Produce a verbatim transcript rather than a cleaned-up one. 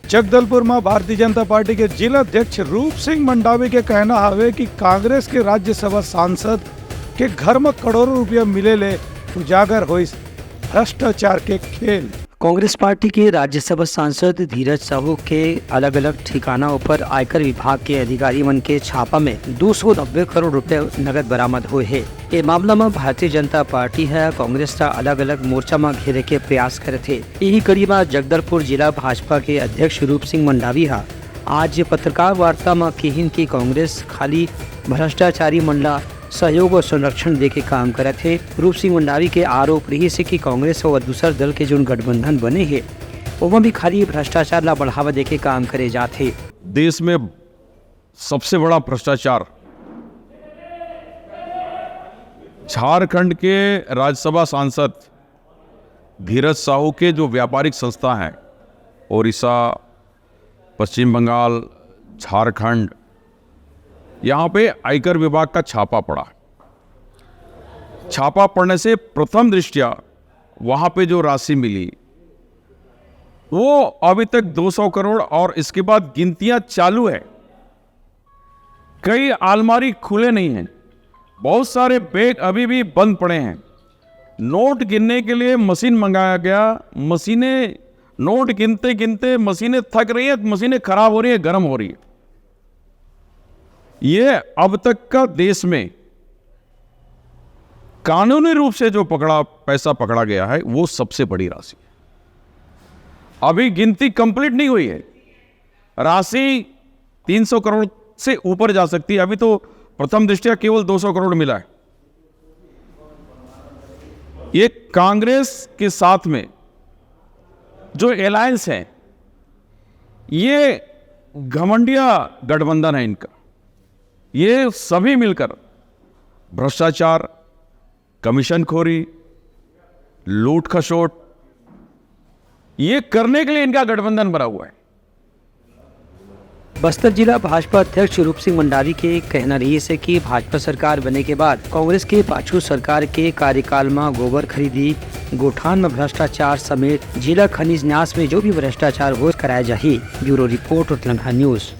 जगदलपुर म भारतीय जनता पार्टी के जिला अध्यक्ष रूप सिंह मंडावी के कहना हवे कि कांग्रेस के राज्यसभा सांसद के घर म करोड़ों रुपया मिले ले उजागर होइस भ्रष्टाचार के खेल। कांग्रेस पार्टी के राज्यसभा सांसद धीरज साहू के अलग-अलग ठिकाना ऊपर आयकर विभाग के अधिकारी मन के छापा में दो सौ नब्बे करोड़ रुपए नगद बरामद होए हे। ए मामला म भारतीय जनता पार्टी ह कांग्रेस ला अलग-अलग मोर्चा म घेरे के प्रयास करत हे। इही कड़ी म जगदलपुर जिला भाजपा के अध्यक्ष रूप सिंह मंडावी ह आज पत्रकार वार्ता म किहिन कि कांग्रेस खाली भ्रष्टाचारी मन ला सहयोग और संरक्षण देके काम करत हे। रूप सिंह मंडावी के आरोप रहिस हे कि कांग्रेस और दूसर दल के जोन गठबंधन बने हे, ओमा भी खाली भ्रष्टाचार ला बढ़ावा देके काम करे जात हे। देश में सबसे बड़ा भ्रष्टाचार झारखंड के राज्यसभा सांसद धीरज साहू के जो व्यापारिक संस्था हैं, ओडिशा, पश्चिम बंगाल, झारखंड, यहाँ पे आयकर विभाग का छापा पड़ा। छापा पड़ने से प्रथम दृष्टया वहाँ पे जो राशि मिली, वो अभी तक दो सौ करोड़ और इसके बाद गिनतियां चालू है। कई अलमारी खुले नहीं हैं, बहुत सारे बैग अभी भी बंद पड़े हैं। नोट गिनने के लिए मशीन मंगाया गया, मशीनें, नोट गिनते गिनते मशीनें थक रही है, मशीनें खराब हो रही है, गर्म हो रही है। ये अब तक का देश में कानूनी रूप से जो पकड़ा, पैसा पकड़ा गया है, वो सबसे बड़ी राशि है। अभी गिनती कंप्लीट नहीं हुई है, राशि तीन सौ करोड़ से ऊपर जा सकती है। अभी तो प्रथम दृष्टया केवल दो सौ करोड़ मिला है। ये कांग्रेस के साथ में जो अलायंस है, ये घमंडिया गठबंधन है इनका। ये सभी मिलकर भ्रष्टाचार, कमीशनखोरी, लूट खसोट, ये करने के लिए इनका गठबंधन बना हुआ है। बस्तर जिला भाजपा अध्यक्ष रूप सिंह मंडावी के कहना रहिस हे कि भाजपा सरकार बने के बाद कांग्रेस के पाछू सरकार के कार्यकाल म गोबर खरीदी, गोठान म भ्रष्टाचार समेत जिला खनिज न्यास में जो भी भ्रष्टाचार हो कराया जाही। Bureau report, Utlangha news.